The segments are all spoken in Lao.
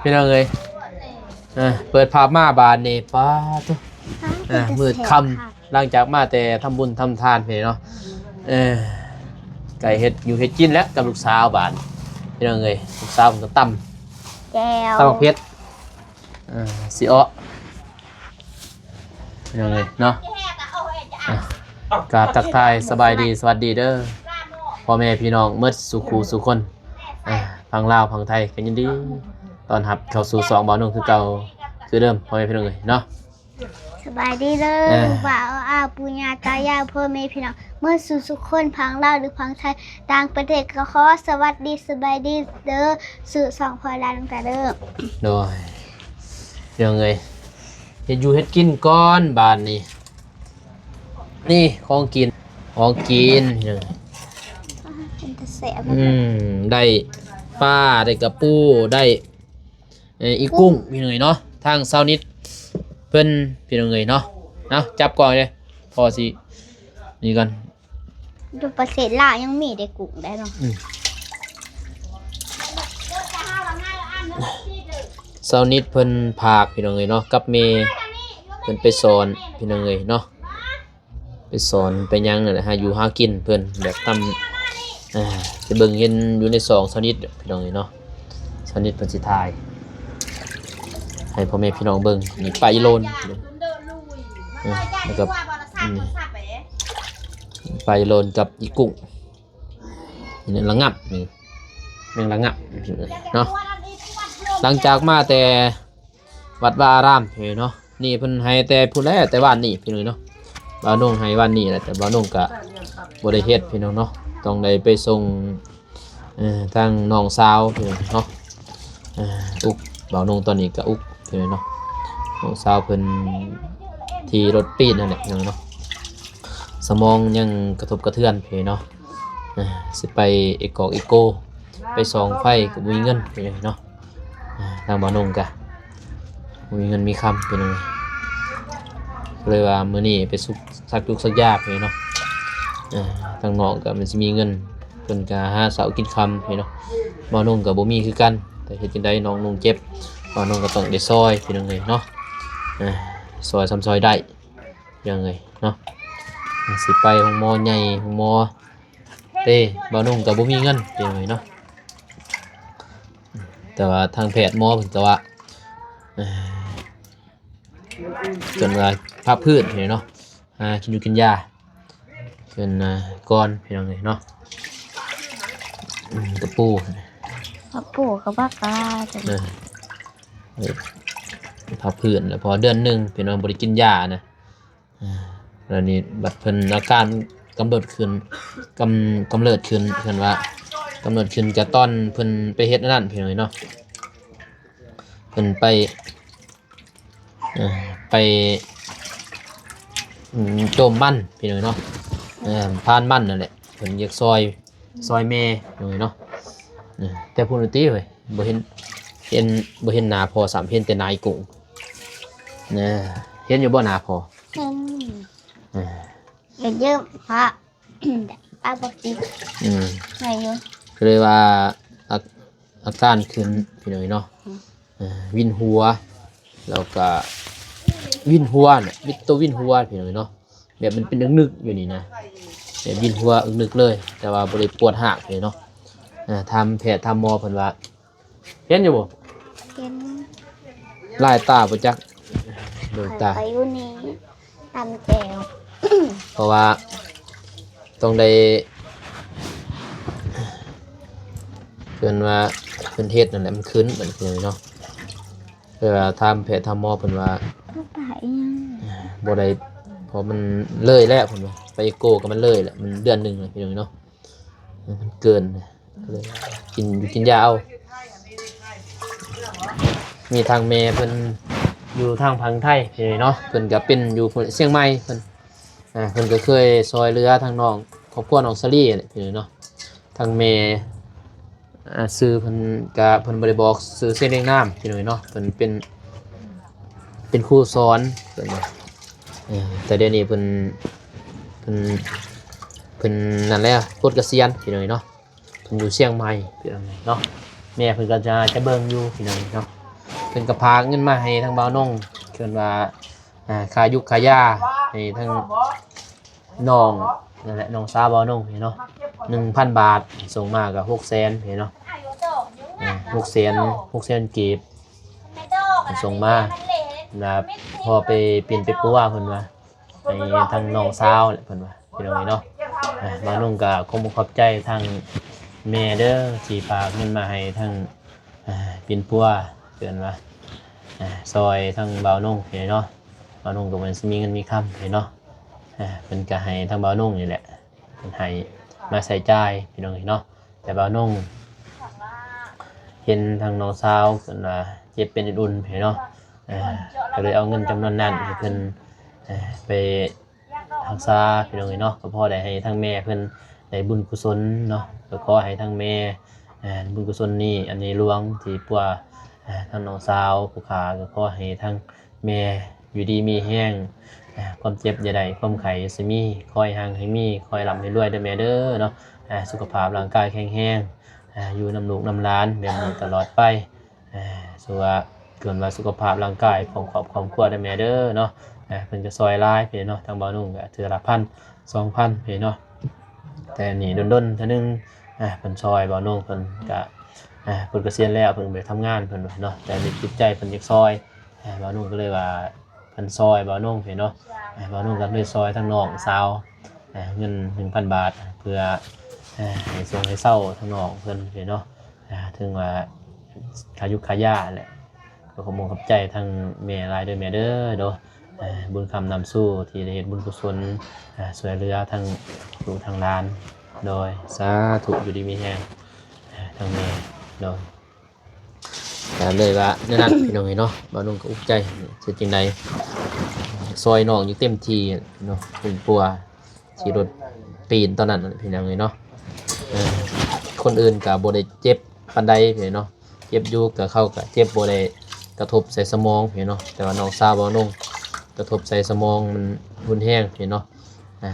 ພີ່ນ້ອງເອີຍ ເອີ ເປີດພາບມາບາດນີ້ ປາດໂທ້ ອ່າ ມືດຄ່ຳ ຫຼັງຈາກມາແຕ່ທຳບຸນທຳທານພີ້ເນາະ ເອີ ໄດ້ເຮັດຢູ່ເຮັດກິນແລ້ວກັບລູກສາວບາດ ພີ່ນ້ອງເອີຍ ລູກສາວເພິ່ນກໍຕຳ ແຈ່ວ ຕຳບັກເຜັດ ເອີ ຊິເອາະ ພີ່ນ້ອງເອີຍເນາະ ອ່ະ ກາບທັກທາຍສະບາຍດີ ສະຫວັດດີເດີ ພໍ່ແມ່ພີ່ນ້ອງໝົດສູ່ຄູ່ສູ່ຄົນ ອ່າ ຝັ່ງລາວຝັ່ງໄທ ກໍຍິນດີຕ້ອນຮັບເຂົ້າສູ່ຊ່ອງບ່າວນົງຄືເກົ່າຄືເດີມ ພໍ່ແມ່ພີ່ນ້ອງເອີຍເນາະ. ສະບາຍດີເດີ ເອີ ບ່າວອາ ປູ່ຍ່າຕາຍາຍ ພໍ່ແມ່ພີ່ນ້ອງໝົດສູ່ສູ່ຄົນ ຝັ່ງລາວຫຼືຝັ່ງໄທ ຕ່າງປະເທດ ກໍຂໍສະຫວັດດີສະບາຍດີເດີ ສູ່ຊ່ອງພໍ່ລາວນຳກັນເດີ. ໂດຍ ພີ່ນ້ອງເອີຍ ເຮັດຢູ່ເຮັດກິນກ່ອນບາດນີ້. ນີ້ຂອງກິນ ຂອງກິນ ເປັນຕາແຊບ ອືມ ໄດ້ປາ ໄດ້ກະປູ ໄດ້ ເອີ ອີກກຸ້ງ ພີ່ນ້ອງເອີຍເນາະ ທາງຊາວນິດເພິ່ນ ພີ່ນ້ອງເອີຍເນາະ ເອົາ ຈັບກ່ອນເດີ ພໍຊິ ນີ້ກ່ອນ ຢູ່ປະເທດລາວຍັງມີໄດ້ກຸ້ງໄດ້ເນາະ ອືມ ຊາວນິດເພິ່ນພາກ ພີ່ນ້ອງເອີຍເນາະ ກັບແມ່ເພິ່ນໄປສອນ ພີ່ນ້ອງເອີຍເນາະ ໄປສອນໄປຫຍັງນັ້ນແຫຼະ ຫາຢູ່ຫາກິນເພິ່ນແບບຕຳ ອ່າ ໄປເບິ່ງເຫັນຢູ່ໃນຊ່ອງຊາວນິດ ພີ່ນ້ອງເອີຍເນາະ ຊາວນິດເພິ່ນຊິຖ່າຍໃຫ້ພໍ່ແມ່ພີ່ນ້ອງເບິ່ງ ນີ້ປາອີ່ໂລນ ເອີ ແລ້ວກໍ ອືມ ປາອີ່ໂລນກັບອີກກຸ້ງ ນີ້ລະງັບ ນີ້ແມງລະງັບເນາະ ຫຼັງຈາກມາແຕ່ ວັດວາອາຣາມ ພີ່ນ້ອງເນາະ ນີ້ເພິ່ນໃຫ້ແຕ່ພຸ້ນແຫຼະ ແຕ່ວານນີ້ ພີ່ນ້ອງເນາະ ບ່າວນົງໃຫ້ວານນີ້ແຫຼະ ແຕ່ບ່າວນົງກະບໍ່ໄດ້ເຮັດ ພີ່ນ້ອງເນາະ ຕ້ອງໄດ້ໄປສົ່ງ ເອີ ທາງນ້ອງສາວ ພີ່ນ້ອງເນາະ ເອີ ອຸກ ບ່າວນົງຕອນນີ້ກະອຸກ ພີ່ນ້ອງເນາະ ນ້ອງສາວເພິ່ນຂີ່ລົດປີນນັ້ນແຫຼະ ພີ່ນ້ອງເນາະ ສະໝອງຍັງກະທົບກະເທືອນ ພີ່ນ້ອງເນາະ ເອີ ຊິໄປເອກອກເອໂກ ໄປສ່ອງໄຟກໍບໍ່ມີເງິນ ພີ່ນ້ອງເນາະ. ອ່າ ທາງບ່າວນົງກະບໍ່ມີເງິນມີຄຳ ພີ່ນ້ອງ ເລີຍວ່າມື້ນີ້ໄປສຸກ ສັກທຸກສັກຍາ ພີ່ນ້ອງ ອ່າ ທາງນ້ອງກະມັນຊິມີເງິນ ເພິ່ນກະຫາເຊົ້າກິນຄ່ຳ ພີ່ນ້ອງ ບ່າວນົງກະບໍ່ມີຄືກັນ ແຕ່ເຮັດຈັ່ງໃດ ນ້ອງນຸ່ງເຈັບ ບ່າວນົງກະຕ້ອງໄດ້ຊ່ອຍ ພີ່ນ້ອງເອີຍເນາະ ອ່າ ຊ່ອຍສ່ຳຊ່ອຍໄດ້ ພີ່ນ້ອງເອີຍເນາະ ຊິໄປໂຮງໝໍໃຫຍ່ ໂຮງໝໍ ເຕ້ ບ່າວນົງກະບໍ່ມີເງິນ ພີ່ນ້ອງເອີຍເນາະ ແຕ່ວ່າທາງແພດໝໍເພິ່ນກະວ່າ ເອີ ເພິ່ນວ່າພັກພື້ນ ພີ່ນ້ອງເນາະ ຫາກິນຢູ່ກິນຢາ ເພິ່ນ ອ່າ ກ່ອນ ພີ່ນ້ອງເອີຍເນາະ ອືມ ກະປູ ຜັກປູ ກະຜັກກາດ ເອີ ເອີ ພັກພື້ນ ແລ້ວພໍເດືອນໜຶ່ງ ພີ່ນ້ອງ ບໍ່ໄດ້ກິນຢານະ ອ່າ ແລ້ວນີ້ບັດເພິ່ນອາການກຳເລີດຂຶ້ນ ກຳ ກຳເລີດຂຶ້ນ ເພິ່ນວ່າກຳເລີດຂຶ້ນກະຕອນເພິ່ນໄປເຮັດອັນນັ້ນ ພີ່ນ້ອງເອີຍເນາະ ເພິ່ນໄປ ເອີ ໄປ ອືມ ໂຈມມັນ ພີ່ນ້ອງເອີຍເນາະ ເອີ ຜ່ານມັນນັ້ນແຫຼະ ເພິ່ນຢາກຊ່ອຍ ຊ່ອຍແມ່ ພີ່ນ້ອງເອີຍເນາະ ເອີ ແຕ່ພຸ້ນຕິເວີຍ ບໍ່ເຫັນ ເຫັນ ບໍ່ເຫັນໜ້າພໍ່ຊ້ຳ ເຫັນແຕ່ໜ້າອີ່ກຸ້ງ ນະ ເຫັນຢູ່ບໍ່ໜ້າພໍ່? ເຫັນ ອ່າ ເຫັນຢູ່ ພະ ປາບໍ່ຕິດ ອືມ ໃຫ້ຢູ່ ກໍເລີຍວ່າ ອາ ອາການຂຶ້ນ ພີ່ນ້ອງເນາະ ອືມ ເອີ ວິນຫົວ ແລ້ວກະວິນຫົວນະ ວິນ ໂຕວິນຫົວ ພີ່ນ້ອງເນາະ ແບບມັນເປັນອຶກໆຢູ່ນີ້ນະ ແບບວິນຫົວອຶກໆເລີຍ ແຕ່ວ່າບໍ່ໄດ້ປວດຮາກເລີຍເນາະ ເອີ ຖາມແພດຖາມໝໍເພິ່ນວ່າ ເຫັນຢູ່ບໍ່? ເຫັນ ລາຍຕາບໍ່ຈັກ ເບິ່ງຕາ ຂ້ອຍໄປຢູ່ນີ້ ຕຳແຈ່ວ ເພາະວ່າຕ້ອງໄດ້ ເພິ່ນວ່າເພິ່ນເຮັດນັ້ນແຫຼະ ມັນຂຶ້ນ ມັນຂຶ້ນເນາະ ແຕ່ວ່າຖາມແພດຖາມໝໍເພິ່ນວ່າ ບໍ່ໄດ້ ເພາະມັນເລີຍແລ້ວ ເພິ່ນວ່າ ໄປເອໂກກໍມັນເລີຍແລ້ວ ມັນເດືອນໜຶ່ງແລ້ວ ພີ່ນ້ອງເນາະ ມັນເກີນ ກໍເລີຍກິນຢູ່ກິນຢາເອົາ ມີທາງແມ່ເພິ່ນຢູ່ທາງຝັ່ງໄທ ພີ່ນ້ອງເນາະ ເພິ່ນກໍເປັນຢູ່ພຸ້ນ ຊຽງໃໝ່ ເພິ່ນ ອ່າ ເພິ່ນກໍເຄີຍຊ່ອຍເຫຼືອທາງນ້ອງ ຄອບຄົວນ້ອງສາລີແຫຼະ ພີ່ນ້ອງເນາະ ທາງແມ່ ອ່າ ຊື່ເພິ່ນກະ ເພິ່ນບໍ່ໄດ້ບອກຊື່ ສຽງ ລຽງນາມ ພີ່ນ້ອງເນາະ ເພິ່ນເປັນ ເປັນຄູສອນ ເພິ່ນວ່າ ເອີ ແຕ່ດຽວນີ້ເພິ່ນ ເພິ່ນ ເພິ່ນນັ້ນແຫຼະ ປົດກະສຽນ ພີ່ນ້ອງເນາະ ເພິ່ນຢູ່ຊຽງໃໝ່ ພີ່ນ້ອງເນາະ ແມ່ເພິ່ນກໍຈະ ຈະເບິ່ງຢູ່ ພີ່ນ້ອງເນາະ พิ่ນກໍຝາກເງິນມາໃຫ້ທາງບ່າວນົງ ເອີ້ນວ່າ ອ່າ ຄ່າຢູກຄ່າຢາໃຫ້ທາງນ້ອງນັ້ນແຫຼະ ນ້ອງສາວບ່າວນົງເນາະ ໜຶ່ງພັນບາດ ສົ່ງມາກໍຫົກແສນເນາະ ອ່າ ຫົກແສນ ຫົກແສນກີບ ສົ່ງມາ ລະພໍໄປປິ່ນໄປປົວເພິ່ນວ່າ ໃຫ້ທາງນ້ອງສາວແຫຼະເພິ່ນວ່າ ພີ່ນ້ອງເອີຍເນາະ. ອ່າ ບ່າວນົງກໍຂໍຂອບໃຈທາງແມ່ເດີ ທີ່ຝາກເງິນມາໃຫ້ທາງ ອ່າ ປິ່ນປົວ ເອີ້ນວ່າ ອ່າ ຊ່ອຍທາງບ່າວນົງເນາະ. ບ່າວນົງກໍບໍ່ໄດ້ມີເງິນມີຄຳເນາະ ອ່າ ເພິ່ນກໍໃຫ້ທາງບ່າວນົງນີ້ແຫຼະ ເພິ່ນໃຫ້ມາໃຊ້ຈ່າຍ ພີ່ນ້ອງເນາະ. ແຕ່ບ່າວນົງເຫັນທາງນ້ອງສາວເພິ່ນວ່າເຈັບເປັນອຸ່ນໆເນາະ ເອີ ກໍເລີຍເອົາເງິນຈຳນວນນັ້ນໃຫ້ເພິ່ນ ເອີ ໄປຮັກສາ ພີ່ນ້ອງເອີຍເນາະ. ກໍພໍໄດ້ໃຫ້ທາງແມ່ເພິ່ນໄດ້ບຸນກຸສົນເນາະ ກໍຂໍໃຫ້ທາງແມ່ ເອີ ບຸນກຸສົນນີ້ ອັນໃຫຍ່ຫຼວງທີ່ປົວ ເອີ ທາງນ້ອງສາວຜູ້ຂ້າ ກໍຂໍໃຫ້ທາງ ແມ່ຢູ່ດີມີແຮງ ຄວາມເຈັບຢ່າໄດ້ ຄວາມໄຂ້ຢ່າຊິມີ ຂໍໃຫ້ຮັ່ງໃຫ້ມີ ຂໍໃຫ້ລ່ຳໃຫ້ລວຍເດີແມ່ເດີເນາະ. ສຸຂະພາບຮ່າງກາຍແຂງແຮງ ຢູ່ນຳລູກນຳຫຼານແບບນີ້ຕະຫຼອດໄປ ສູ່ວ່າເກີນວ່າສຸຂະພາບຮ່າງກາຍຂອງຄອບຄອບຄົວເດີແມ່ເດີເນາະ. ເພິ່ນກໍຊ່ອຍຫຼາຍເດ້ເນາະ ທາງບ່າວນົງກໍເທື່ອລະພັນ ສອງພັນເດ້ເນາະ ແຕ່ນີ້ດົນໆເທື່ອໜຶ່ງ ເພິ່ນຊ່ອຍບ່າວນົງ ເພິ່ນກໍ ເພິ່ນກະສຽນແລ້ວ ເພິ່ນໄປທຳງານເພິ່ນວ່າເນາະ ແຕ່ໃນຈິດໃຈເພິ່ນຢາກຊ່ອຍ ອ່າ ບ່າວນຸ່ງກໍເລີຍວ່າເພິ່ນຊ່ອຍບ່າວນຸ່ງເນາະ ອ່າ ບ່າວນຸ່ງກໍເລີຍຊ່ອຍທາງນ້ອງສາວ ອ່າ ເງິນໜຶ່ງພັນບາດ ເພື່ອ ອ່າ ໃຫ້ສົ່ງໃຫ້ເຊົາທາງນ້ອງເພິ່ນເນາະ ອ່າ ເຖິງວ່າຄ່າຢູກຄ່າຢາແຫຼະ ກໍຂໍຂອບໃຈທາງແມ່ຫຼາຍເດີແມ່ເດີ ເນາະ ອ່າ ບຸນຄຳນຳສູ່ທີ່ໄດ້ເຮັດບຸນກຸສົນ ອ່າ ຊ່ວຍເຫຼືອທາງລູກທາງຫຼານ ໂດຍ ສາທຸ ຢູ່ດີມີແຮງ ອ່າ ທາງແມ່ ໂດຍ ກໍເລີຍວ່າແນວນັ້ນ ພີ່ນ້ອງເອີຍເນາະ ບ່າວນຸ່ງກໍອຸກໃຈ ເຮັດຈັ່ງໃດ ຊ່ອຍນ້ອງຢູ່ເຕັມທີ່ເນາະ ເປັນປົວທີ່ລົດປີນຕອນນັ້ນ ພີ່ນ້ອງເອີຍເນາະ ເອີ ຄົນອື່ນກໍບໍ່ໄດ້ເຈັບປານໃດເນາະ ເຈັບຢູ່ກໍ ເຂົາກໍເຈັບບໍ່ໄດ້ກະທົບໃສ່ສະໝອງເນາະ ແຕ່ວ່ານ້ອງສາວບ່າວນຸ່ງກະທົບໃສ່ສະໝອງມັນຮຸນແຮງເນາະ ອ່າ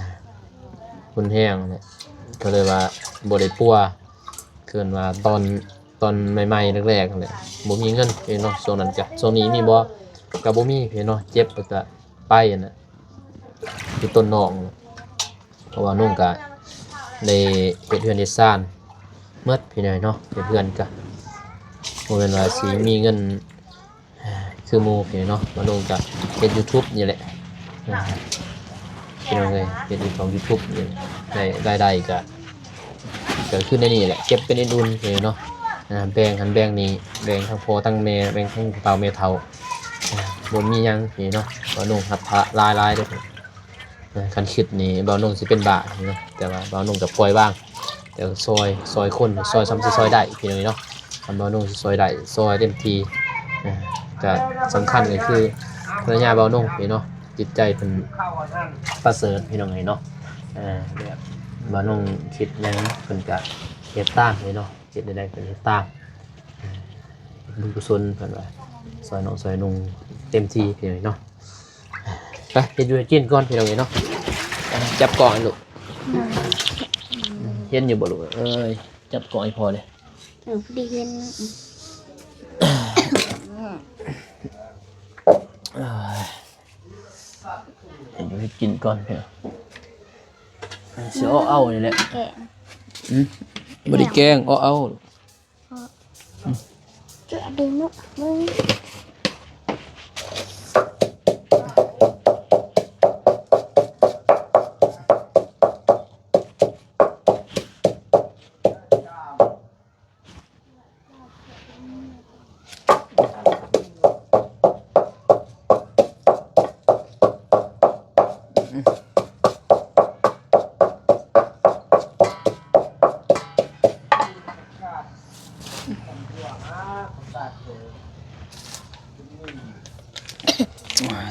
ຮຸນແຮງແຫຼະ ກໍເລີຍວ່າບໍ່ໄດ້ປົວ ເອີ້ນວ່າຕອນ ຕອນໃໝ່ໆແລກໆຫັ້ນແຫຼະ ບໍ່ມີເງິນເນາະ ຊ່ວງນັ້ນກະ ຊ່ວງນີ້ມີບໍ່ ກະບໍ່ມີເນາະ ເຈັບແລ້ວກະໄປຫັ້ນນະ ຢູ່ຕົ້ນນ້ອງ ເພາະວ່ານຸ່ງກະໄດ້ເຮັດເຮືອນເຮັດຊານໝົດ ພີ່ນ້ອງເນາະ ເຮັດເຮືອນກະບໍ່ແມ່ນວ່າຊິມີເງິນຄືໝູ່ເນາະ ບ່າວນຸ່ງກະເຮັດຢູທູບນີ້ແຫຼະ ພີ່ນ້ອງເອີຍ ເຮັດຢູ່ຊ່ອງຢູທູບນີ້ ໄດ້ລາຍໄດ້ກະ ກໍຄືໃນນີ້ແຫຼະ ເກັບເປັນອຸ່ນໆເນາະ ອ່າ ແບ່ງຫັ້ນແບ່ງນີ້ ແບ່ງທັງພໍ່ທັງແມ່ ແບ່ງທັງຜູ້ເຖົ້າແມ່ເຖົ້າ ອ່າ ບໍ່ມີຫຍັງເນາະ ບ່າວນຸ່ງຮັບພາລະຫຼາຍໆເດ້ ອ່າ ຄັນຄິດນີ້ບ່າວນຸ່ງຊິເປັນບ້າເນາະ ແຕ່ວ່າບ່າວນຸ່ງກໍປ່ອຍວາງ ແຕ່ຊ່ອຍ ຊ່ອຍຄົນ ຊ່ອຍສ່ຳຊິຊ່ອຍໄດ້ ພີ່ນ້ອງເອີຍເນາະ ຄັນບ່າວນຸ່ງຊິຊ່ອຍໄດ້ ຊ່ອຍເຕັມທີ່ ອ່າ ກໍສຳຄັນກໍຄືພັນລະຍາບ່າວນຸ່ງເນາະ ຈິດໃຈເພິ່ນປະເສີດ ພີ່ນ້ອງເອີຍເນາະ ອ່າ ແບບບ່າວນຸ່ງຄິດຫຍັງເພິ່ນກະເຮັດຕາມເນາະ ເຮັດແນວໃດເພິ່ນເຮັດຕາມ ເຮັດບຸນກຸສົນເພິ່ນວ່າ ຊ່ອຍນ້ອງຊ່ອຍນຸ່ງເຕັມທີ່ ພີ່ນ້ອງເນາະ ໄປເຮັດຢູ່ເຮັດກິນກ່ອນ ພີ່ນ້ອງເອີຍເນາະ ຈັບກ້ອງໃຫ້ລູກ ເຫັນຢູ່ບໍ່ລູກເອີຍ ຈັບກ້ອງໃຫ້ພໍ່ເດ້ ເອີ ພໍດີເຫັນ ເຮັດຢູ່ເຮັດກິນກ່ອນ ເອີ ຊິເອົາເອົານີ້ແຫຼະ ແກງ ອືມ ບໍ່ໄດ້ແກງ ເອົາເອົາ ເຈາະເດ້ລູກ ເບິ່ງ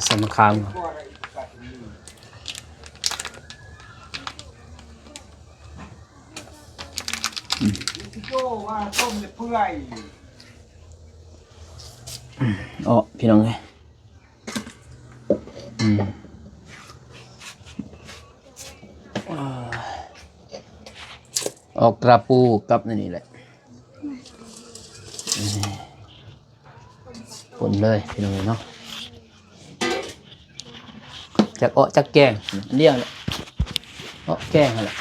ໃສ່ມະຂາມ ອືມ ເນາະ ພີ່ນ້ອງເອີຍ ອືມ ອອກຕະປູກັບອັນນີ້ແຫຼະ ອືມ ຝົນ ເລີຍພີ່ນ້ອງເອີຍເນາະ ຈັກເອາະຈັກແກງ ອັນດຽວແຫຼະ ເອາະແກງຫັ້ນແຫຼະ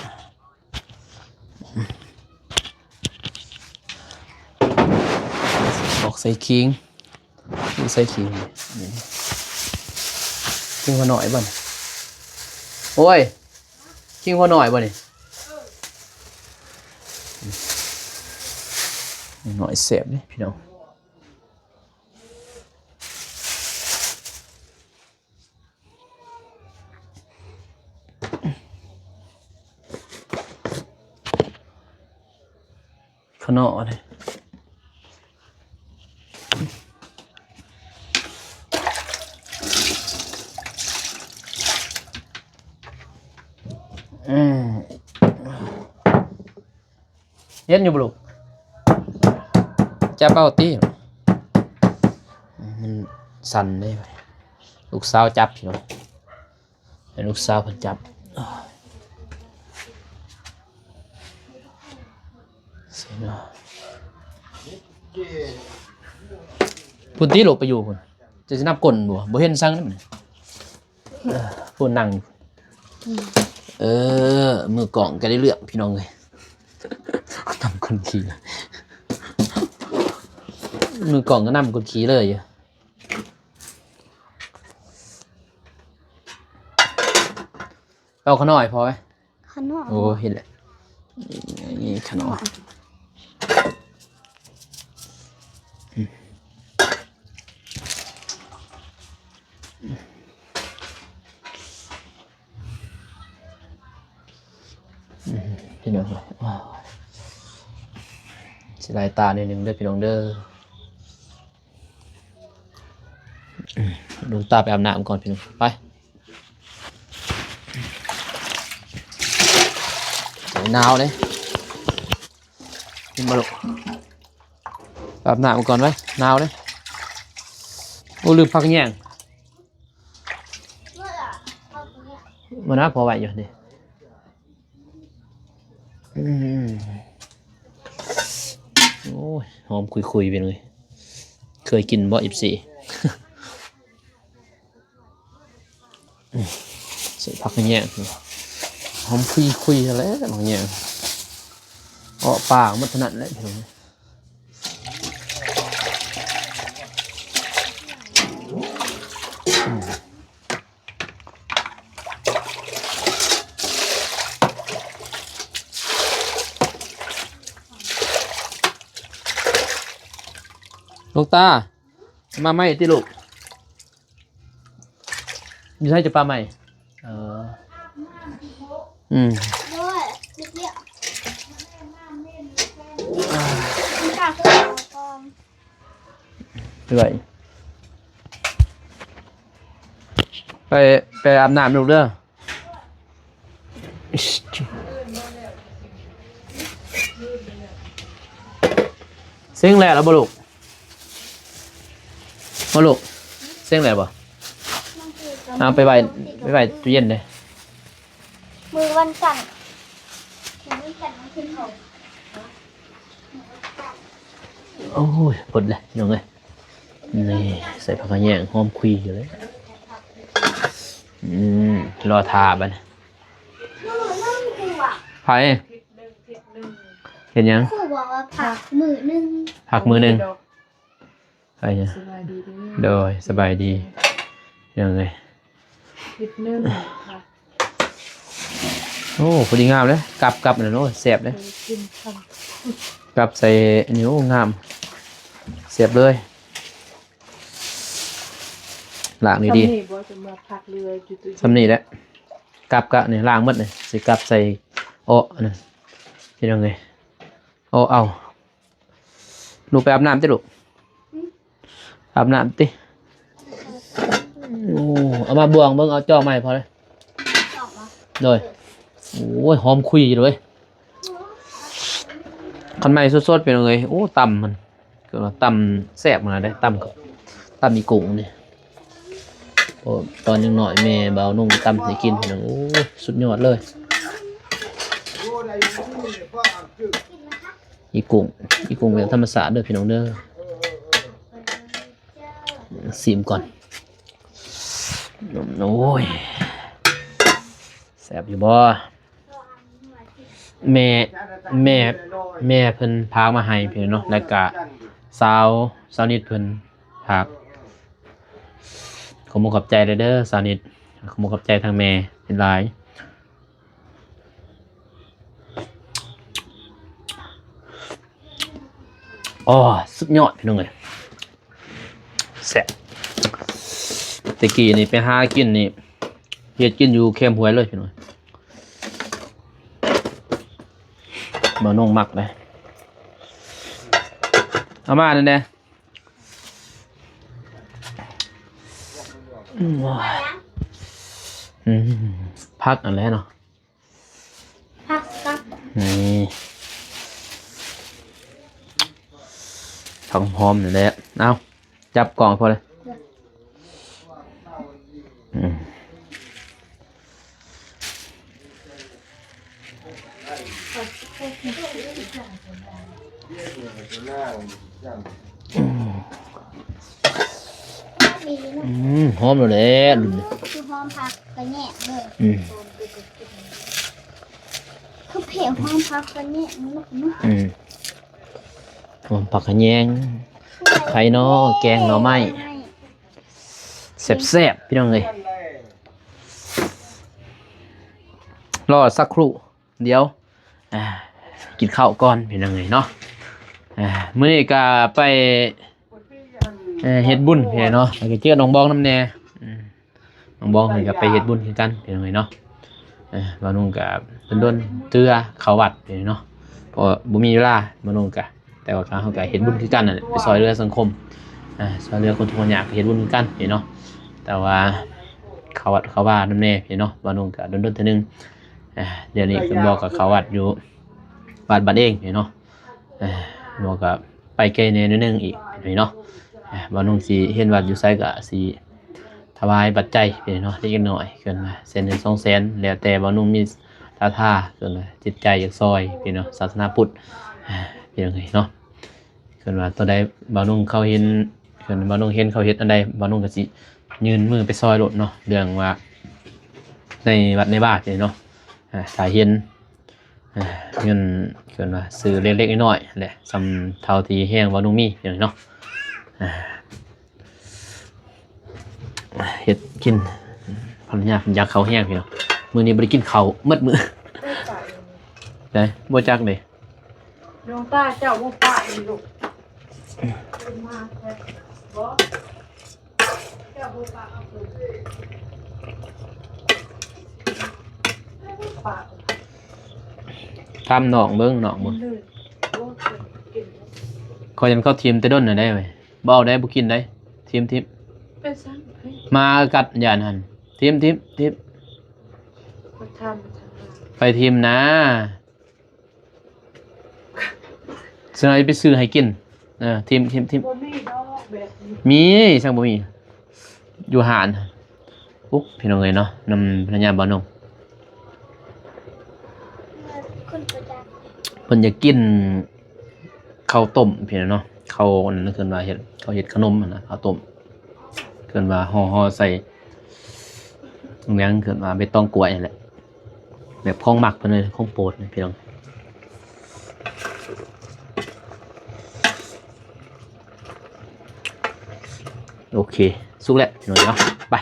ອອກໃສ່ຂີງ ໃສ່ຂີງ ຂີງຫົວໜ້ອຍບໍ່ນີ້ ໂອ້ຍ ຂີງຫົວໜ້ອຍບໍ່ນີ້ ໜ້ອຍແຊບເດ້ພີ່ນ້ອງ. ຂະໜໍ້ນີ້ ອືມ. ເຫັນຢູ່ບໍ່ລູກ? ຈັບເອົາຕິ ມັນສັ່ນເດ້ ລູກສາວຈັບພີ່ນ້ອງ ໃຫ້ລູກສາວເພິ່ນຈັບ ພຸ້ນຕິລູກໄປຢູ່ພຸ້ນ ຈະຊິນັບກົ້ນບໍ່ ບໍ່ເຫັນສັງເດ້ ເອີ ຜູ້ນັ່ງ ເອີ ມືກ້ອງກໍໄດ້ເລື່ອງພີ່ນ້ອງເອີຍ ນຳກົ້ນຂີ້ ມືກ້ອງກໍນຳກົ້ນຂີ້ເລີຍ ເອົາຂະໜໍ້ໃຫ້ພໍ່ໄວ້ ຂະໜໍ້ ໂອ້ ເຫັນແລ້ວ ນີ້ຂະໜໍ້ ພີ່ນ້ອງເອີຍ ຊິໄລ່ຕາໜ້ອຍໜຶ່ງເດີພີ່ນ້ອງເດີ. ອືມ ລຸງຕາໄປອາບນ້ຳກ່ອນພີ່ນ້ອງ ໄປ ໜາວເດ້ ເຫັນບໍ່ລູກ ອາບນ້ຳກ່ອນໄວ້ ໜາວເດ້ ໂອ້ ລືມຜັກແຍງ ມື້ໜ້າພໍໄວ້ຢູ່ເດ້. ອືມ ໂອ້ຍ ຫອມຄຸຍໆ ພີ່ນ້ອງເອີຍ ເຄີຍກິນບໍ່ ເອັຟຊີ? ໃສ່ຜັກຂະແຍງ ຫອມຄຸຍໆ ຫັ້ນແຫຼະ ຜັກຂະແຍງ ເອາະປາກໝົດເທົ່ານັ້ນແຫຼະ ພີ່ນ້ອງເອີຍ. ລູກຕາ ມາໃໝ່ຕິລູກ ຢູ່ໃສຈະປາໃໝ່? ເອີ ອືມ ເອື້ອຍ ໄປ ໄປອາບນ້ຳລູກເດີ. ເສັງແລ້ວລະບໍ່ລູກ? ບໍ່ລູກ ເສັງແລ້ວບໍ່? ເອົາໄປໄວ້ ໄປໄວ້ຕູ້ເຢັນເດ້. ມື້ວັນຈັນ ມື້ວັນຈັນມັນຂຶ້ນເຂົາ. ໂອ້ຍ ເບິດແລ້ວພີ່ນ້ອງເອີຍ. ນີ້ ໃສ່ຜັກຂະແຍງ ຫອມຄຸຍຢູ່ເລີຍ. ອືມ ລໍຖ້າບັດນີ້. ໃຜ? ເຮັດຫຍັງ? ຄູບອກວ່າພັກມື້ໜຶ່ງ ພັກມື້ໜຶ່ງ. ໃຜ? ສະບາຍດີເດີ. ໂດຍ ສະບາຍດີ. ຍັງໄງ? ເຮັດໜຶ່ງ. ໂອ້ ພໍດີງາມເດ້ ກັບ ກັບອັນນັ້ນ ໂອ້ ແຊບເດ້ ກັບໃສ່ອັນນີ້ ໂອ້ ງາມ ແຊບເລີຍ. ລ້າງດີໆ ສ່ຳນີ້ແຫຼະ ກັບກະນີ້ລ້າງໝົດນີ້ ຊິກັບໃສ່ເອາະອັນນັ້ນ ພີ່ນ້ອງເອີຍ ເອາະເອົາ. ລູກໄປອາບນ້ຳຕິລູກ. ອືມ ອາບນ້ຳຕິ. ໂອ້ ເອົາມາບ່ວງເບິ່ງ ເອົາຈອກມາໃຫ້ພໍ່ເດີ. ຈອກເນາະ. ໂດຍ. ໂອ້ຍ ຫອມຄຸຍເລີຍ. ຄັນໃໝ່ສົດໆ ພີ່ນ້ອງເອີຍ. ໂອ້ ຕຳມັນ ຄືວ່າຕຳແຊບຂະໜາດໃດ ຕຳ ຕຳອີກຸ້ງນີ້. ໂອ້ ຕອນຍັງນ້ອຍແມ່ບ່າວນຸ່ງຕຳໃຫ້ກິນ ພີ່ນ້ອງ. ໂອ້ຍ ສຸດຍອດເລີຍ. ອີກຸ້ງ ອີກຸ້ງແບບທຳມະຊາດເດີພີ່ນ້ອງເດີ. ເອີ ເອີ ເອີ ເອີ. ຊີມກ່ອນ. ໂອ້ຍ ແຊບຢູ່ບໍ່? ແມ່ ແມ່ ແມ່ເພິ່ນພາກມາໃຫ້ພີ່ນ້ອງເນາະ ແລ້ວກະສາວ ສາວນິດເພິ່ນພາກ. ຂໍຂອບອົກຂອບໃຈເດີ ສາວນິດ ຂໍຂອບໃຈທາງແມ່ຫຼາຍໆ. ອໍ ສຸດຍອດພີ່ນ້ອງເອີຍ ແຊບ. ແຕ່ກີ້ນີ້ໄປຫາກິນນີ້ ເຮັດກິນຢູ່ແຄມຫ້ວຍເລີຍພີ່ນ້ອງ. ບ່າວນົງມັກເດ້ ເອົາມານັ້ນແດ່. ອືມ ອືມ ຜັກອັນແລະເນາະ ຜັກກັບ ນີ້ ຜັກຫອມນີ້ແຫຼະ. ເອົາ ຈັບກ້ອງພໍເລີຍ. ອືມ ອືມ ຫອມແລ້ວແຫຼະ ລຸ້ນນີ້ ຄືຫອມຜັກກະແຍງເລີຍ. ອືມ ຄືເພງຫອມຜັກກະແຍງເນາະ. ອືມ ຫອມຜັກກະແຍງ ໄຂ່ເນາະ ແກງໜໍ່ໄມ້ ແຊບໆ ພີ່ນ້ອງເອີຍ. ລໍສັກຄรู่ ດຽວ ອ່າ ກິນເຂົ້າກ່ອນພີ່ນ້ອງເອີຍເນາະ. ອ່າ ມື້ນີ້ກະໄປ ເອີ ເຮັດບຸນພີ່ນ້ອງເນາະ ແລ້ວກະເຈີນ້ອງບອງນຳແດ່. ອືມ ນ້ອງບອງເພິ່ນກະໄປເຮັດບຸນຄືກັນພີ່ນ້ອງເອີຍເນາະ. ເອີ ບ່າວນຸ່ງກະດົນໆເທື່ອເຂົ້າວັດພີ່ນ້ອງເນາະ ເພາະວ່າບໍ່ມີເວລາ ບ່າວນຸ່ງກະ ແຕ່ວ່າເຮົາກະເຮັດບຸນຄືກັນນັ້ນແຫຼະ ໄປຊ່ອຍເຫຼືອສັງຄົມ ເອີ ຊ່ອຍເຫຼືອຄົນທຸກຄົນຍາກ ເຮັດບຸນຄືກັນພີ່ນ້ອງເນາະ. ແຕ່ວ່າເຂົ້າວັດເຂົ້າວານຳແດ່ພີ່ນ້ອງເນາະ ບ່າວນຸ່ງກະດົນໆເທື່ອໜຶ່ງ. ອ່າ ດຽວນີ້ເພິ່ນບອກກະເຂົ້າວັດຢູ່ວັດບ້ານເອງພີ່ນ້ອງເນາະ. ອ່າ ບໍ່ກະໄປໄກແດ່ໜ້ອຍໜຶ່ງອີກພີ່ນ້ອງເນາະ. ອ່າ ບ່າວນຸ່ງຊິເຫັນວ່າຢູ່ໃສກະຊິຖວາຍປັດໄຈພີ່ນ້ອງເນາະ ເລັກນ້ອຍ ເກີນມາແສນໜຶ່ງສອງແສນ ແລ້ວແຕ່ບ່າວນຸ່ງມີສັດທາ ເກີນວ່າຈິດໃຈຢາກຊ່ອຍພີ່ນ້ອງເນາະ ສາສະໜາພຸດ ອ່າ ພີ່ນ້ອງເອີຍເນາະ. ເກີນວ່າຕົວໃດບ່າວນຸ່ງເຂົາເຫັນ ເກີນບ່າວນຸ່ງເຫັນເຂົາເຮັດອັນໃດ ບ່າວນຸ່ງກະຊິຍື່ນມືໄປຊ່ອຍໂລດເນາະ ເລື່ອງວ່າໃນວັດໃນວານີ້ເນາະ. ອ່າ ຖ້າເຫັນ ອ່າ ເງິນ ເອີ້ນວ່າຊື້ເລັກໆນ້ອຍໆແຫຼະ ສ່ຳເທົ່າທີ່ແຮງບ່າວນຸ່ງມີເນາະ. ອ່າ ເຮັດກິນ ພັນລະຍາຢາກເຂົ້າແຮງພີ່ນ້ອງ ມື້ນີ້ບໍ່ໄດ້ກິນເຂົ້າໝົດມື້. ໄດ້ ບໍ່ຈັກເດ້ ດວງຕາເຈົ້າບໍ່ປາກນີ້ລູກ ມາແທ້ບໍ່? ຖາມນ້ອງເບິ່ງ ນ້ອງເບິ່ງ ຂ້ອຍຍັນເຂົາຖິ້ມແຕ່ດົນແລ້ວໄດ໋ເວີຍ ບໍ່ເອົາໄດ໋ ບໍ່ກິນໄດ໋ ຖິ້ມໆ ໄປຊັ້ນ ໝາກັດຢ້ານຫັ້ນ ຖິ້ມໆ ຖິ້ມ ໄປຖິ້ມນາ. ຊິເອົາໄປຊື້ໃຫ້ກິນ ເອີ ຖິ້ມໆໆ ບໍ່ມີດອກແບບນີ້ ມີ ຊັ້ນບໍ່ມີ ຢູ່ຮ້ານ. ອຸ໊ຍ ພີ່ນ້ອງເອີຍເນາະ ນຳພັນລະຍາບ່າວນຸ່ງ ເພິ່ນຢາກກິນເຂົ້າຕົ້ມພີ່ນ້ອງເນາະ ເຂົ້າອັນນັ້ນ ເອີ້ນວ່າເຮັດ ເຂົາເຮັດຂະໜົມຫັ້ນນະ ເຂົ້າຕົ້ມ ເອີ້ນວ່າຫໍ່ໆໃສ່ຫຍັງ ເອີ້ນວ່າໃບຕອງກ້ວຍຫັ້ນແຫຼະ. ແບບຂອງມັກເພິ່ນເລີຍ ຂອງໂປດເລີຍພີ່ນ້ອງ. ໂອເຄ ສຸກແລ້ວພີ່ນ້ອງເນາະ ໄປ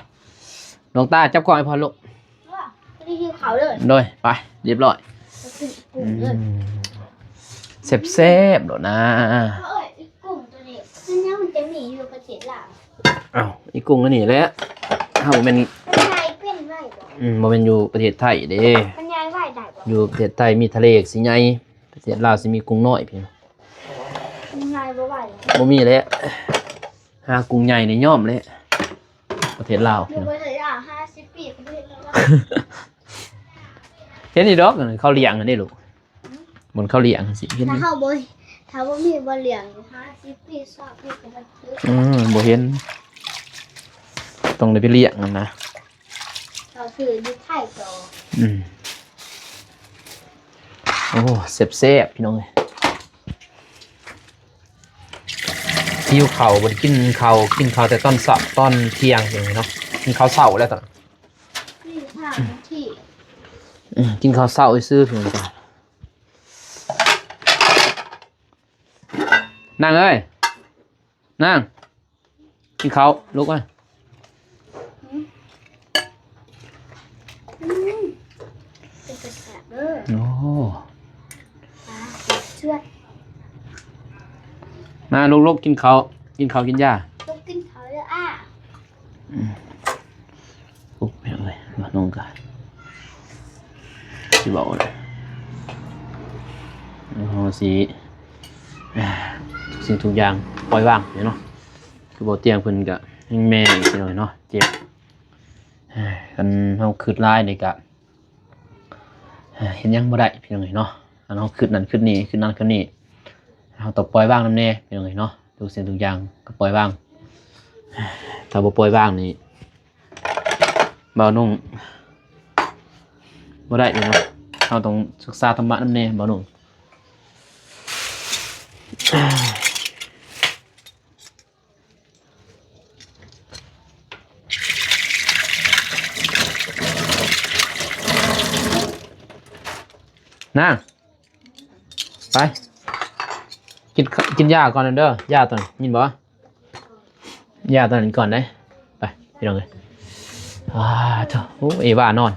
ດວງຕາຈັບກ້ອງໃຫ້ພໍ່ລູກ ບໍ່ໄດ້ຫິວເຂົ້າເລີຍ ໂດຍ ໄປ ຮຽບຮ້ອຍ ອືມ ແຊບໆໂລດນາ. ເອີຍ ອີກຸ້ງໂຕນີ້ ມັນຍັງມັນຈະມີຢູ່ປະເທດລາວ ອ້າວ ອີກຸ້ງອັນນີ້ແຫຼະ ເຮົາບໍ່ແມ່ນ ມັນຫາຍເປັນໄວບໍ່? ອືມ ບໍ່ແມ່ນຢູ່ປະເທດໄທເດ້ ມັນຫາຍໄວໄດ້ບໍ່? ຢູ່ປະເທດໄທມີທະເລຊິໃຫຍ່ ປະເທດລາວຊິມີກຸ້ງນ້ອຍພີ້ ມັນຫາຍບໍ່ໄວ ບໍ່ມີແຫຼະ ຫາກຸ້ງໃຫຍ່ນີ້ຍອມແຫຼະ ປະເທດລາວ ຢູ່ປະເທດລາວຫ້າສິບປີ ປະເທດລາວ ເຫັນຢູ່ດອກ ເຂົາລ້ຽງຫັ້ນເດ້ລູກ. ບ່ອນເຂົາລ້ຽງຊິເຫັນ ຖ້າເຮົາບໍ່ ຖ້າບໍ່ມີບ່ອນລ້ຽງ ຫ້າສິບປີ ຊາວປີ ກໍບໍ່ຖືກ ອືມ ບໍ່ເຫັນ ຕ້ອງໄດ້ໄປລ້ຽງຫັ້ນນະ ເຂົາຊື້ຢູ່ໄທຕໍ່ ອືມ ໂອ້ ແຊບໆ ພີ່ນ້ອງເອີຍ. ຫິວເຂົ້າ ບໍ່ໄດ້ກິນເຂົ້າ ກິນເຂົ້າແຕ່ຕອນເຊົ້າ ຕອນທ່ຽງເນາະ ກິນເຂົ້າເຊົ້າແລ້ວຕອນ ອືມ ກິນເຂົ້າເຊົ້າຊື່ໆ ພີ່ນ້ອງ. ນາງເອີຍ ນາງ ກິນເຂົ້າລູກເອີຍ. ອືມ ເປັນຕາແຊບເດີ. ໂອ້ ມາລູກໆ ກິນເຂົ້າ ກິນເຂົ້າກິນຢາ ລູກກິນເຂົ້າເດີອ້າ. ອືມ ໂອ້ ພີ່ນ້ອງເອີຍ ມານ້ອງກະຊິເວົ້າແຫຼະ ເຮົາຊິ ທຸກສິ່ງທຸກຢ່າງປ່ອຍວາງເນາະ ຄືເບົາຕຽງເພິ່ນກະຍັງແມ່ອີກ ພີ່ນ້ອງເນາະ ເຈັບ ຄັນເຮົາຄຶດຫຼາຍນີ້ກະ ເຮັດຫຍັງບໍ່ໄດ້ ພີ່ນ້ອງເອີຍເນາະ ຄັນເຮົາຄຶດນັ້ນຄຶດນີ້ ຄຶດນັ້ນຄຶດນີ້ ເຮົາຕ້ອງປ່ອຍວາງນຳແດ່ ພີ່ນ້ອງເອີຍເນາະ ທຸກສິ່ງທຸກຢ່າງກະປ່ອຍວາງ ຖ້າບໍ່ປ່ອຍວາງນີ້ ບ່າວນຸ່ງ ບໍ່ໄດ້ເດ້ເນາະ ເຮົາຕ້ອງສຶກສາທຳມະນຳແດ່ ບ່າວນຸ່ງ. ນາງ ໄປ ກິນ ກິນຢາກ່ອນເດີ ຢາຕົວນັ້ນ ຍິນບໍ່? ຢາຕົວນັ້ນກ່ອນເດ້ ໄປ ພີ່ນ້ອງເອີຍ. ອາ ໂທ້ ໂອ້ ເອວານອນ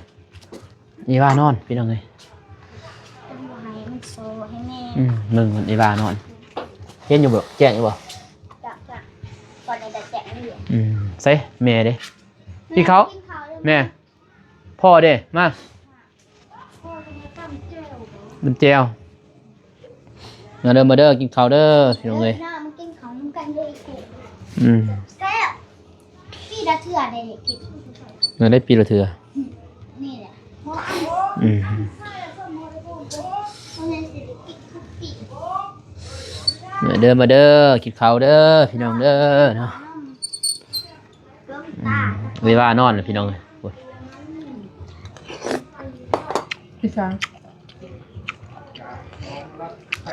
ເອວານອນ ພີ່ນ້ອງເອີຍ. ເພິ່ນບໍ່ໃຫ້ມັນໂຊໃຫ້ແມ່ ອືມ ເບິ່ງເພິ່ນ ເອວານອນ ເຫັນຢູ່ບໍ່? ແຈ້ງຢູ່ບໍ່? ຈະ ຈະ ກ່ອນຈະແຈ້ງຢູ່ ອືມ ໃສແມ່ເດ້? ກິນເຂົ້າ ກິນເຂົ້າເດີ ແມ່ ພໍ່ເດ້ ມາ ຕຳແຈ່ວ ມາເດີ ມາເດີ ກິນເຂົ້າເດີ ພີ່ນ້ອງເອີຍ. ມາກິນເຂົ້ານຳກັນເດີ ອືມ ແຊບ ປີລະເທື່ອໄດ້ກິນ ເອີ ໄດ້ປີລະເທື່ອ ອືມ ນີ້ແຫຼະ ອືມ ມາເດີ ມາເດີ ກິນເຂົ້າເດີ ພີ່ນ້ອງເດີເນາະ. ອືມ ເວລານອນແລ້ວ ພີ່ນ້ອງເອີຍ ໂອ້ຍ ອີສານ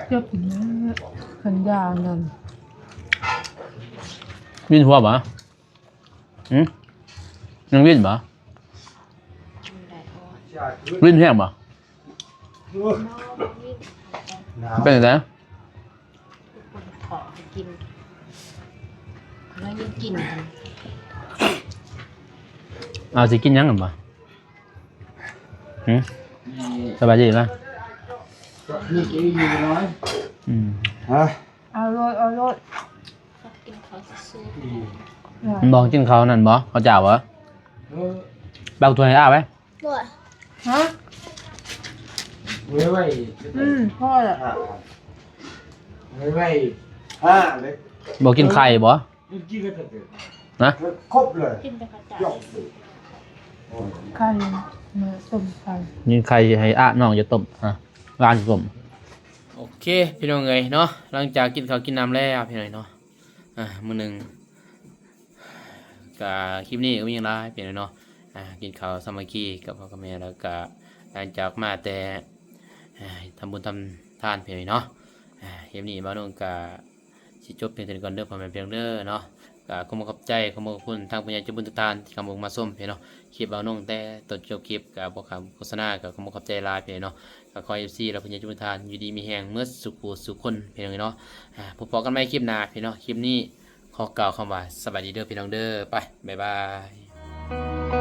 ເຈັບແລ້ວ ຄັນຢານັ້ນ ວິນຫົວບໍ່? ຫືມ ຍັງວິນບໍ່? ວິນແຮງບໍ່? ເປັນຈັ່ງໃດ? ເຂົາໃຫ້ກິນ ແລ້ວຍັງກິນ ເອົາ ຊິກິນຫຍັງກັນບໍ່? ຫືມ ສະບາຍດີນະ ນີ້ກິນຢູ່ນ້ອຍ ອືມ ຮະ ເອົາໂລດ ເອົາໂລດ ກິນເຂົ້າຊື່ໆ ອືມ ມັນບໍ່ກິນເຂົ້ານັ້ນບໍ່? ເຂົ້າເຈົ້າບໍ່? ເອີ ເອົາຖ້ວຍໃຫ້ອ້າໄວ້ ບໍ່ ຮະ ໄວ້ ໄວ້ ອືມ ພໍລະ ໄວ້ ໄວ້ ຮະ ບໍ່ກິນໄຂ່ບໍ່? ກິນແຕ່ເຂົ້າເຈົ້າ ຮະ ຄົບເລີຍ ກິນແຕ່ເຂົ້າເຈົ້າ ໄຂ່ ມາຕົ້ມໄຂ່ ມີໄຂ່ໃຫ້ອ້ານ້ອງຈະຕົ້ມ ຮະ ຫຼານຈະຕົ້ມ. ໂອເຄ ພີ່ນ້ອງເອີຍເນາະ ຫຼັງຈາກກິນເຂົ້າກິນນ້ຳແລ້ວ ພີ່ນ້ອງເນາະ ອາ ມື້ໜຶ່ງ ກະຄລິບນີ້ກະມີຫຍັງຫຼາຍ ພີ່ນ້ອງເນາະ ອາ ກິນເຂົ້າສາມັກຄີກັບພໍ່ກັບແມ່ ແລ້ວກະຫຼັງຈາກມາແຕ່ ອາ ທຳບຸນທຳທານ ພີ່ນ້ອງເນາະ ອາ ຄລິບນີ້ບ່າວນົງກະ ຊິຈົບພຽງເທົ່ານີ້ກ່ອນເດີ ພໍ່ແມ່ພີ່ນ້ອງເດີເນາະ. ກະຂໍຂອບໃຈ ຂອບຄຸນທາງຜູ້ໃຫຍ່ໃຈບຸນທຸກທ່ານທີ່ເຂົ້າມາຊົມເນາະ ຄລິບບ່າວນົງແຕ່ຕົ້ນຈົບຄລິບ ກະບໍ່ຂາມໂຄສະນາ ກະຂໍຂອບໃຈຫຼາຍພີ່ນ້ອງເນາະ. ກະຂໍໃຫ້ເອັຟຊີ ແລະ ຜູ້ໃຫຍ່ໃຈບຸນທຸກທ່ານ ຢູ່ດີມີແຮງໝົດສູ່ຜູ້ສູ່ຄົນພີ່ນ້ອງເນາະ. ອາ ພົບກັນໃໝ່ຄລິບໜ້າພີ່ນ້ອງເນາະ. ຄລິບນີ້ຂໍກ່າວຄຳວ່າສະບາຍດີເດີພີ່ນ້ອງເດີ. ໄປ ບາຍບາຍ.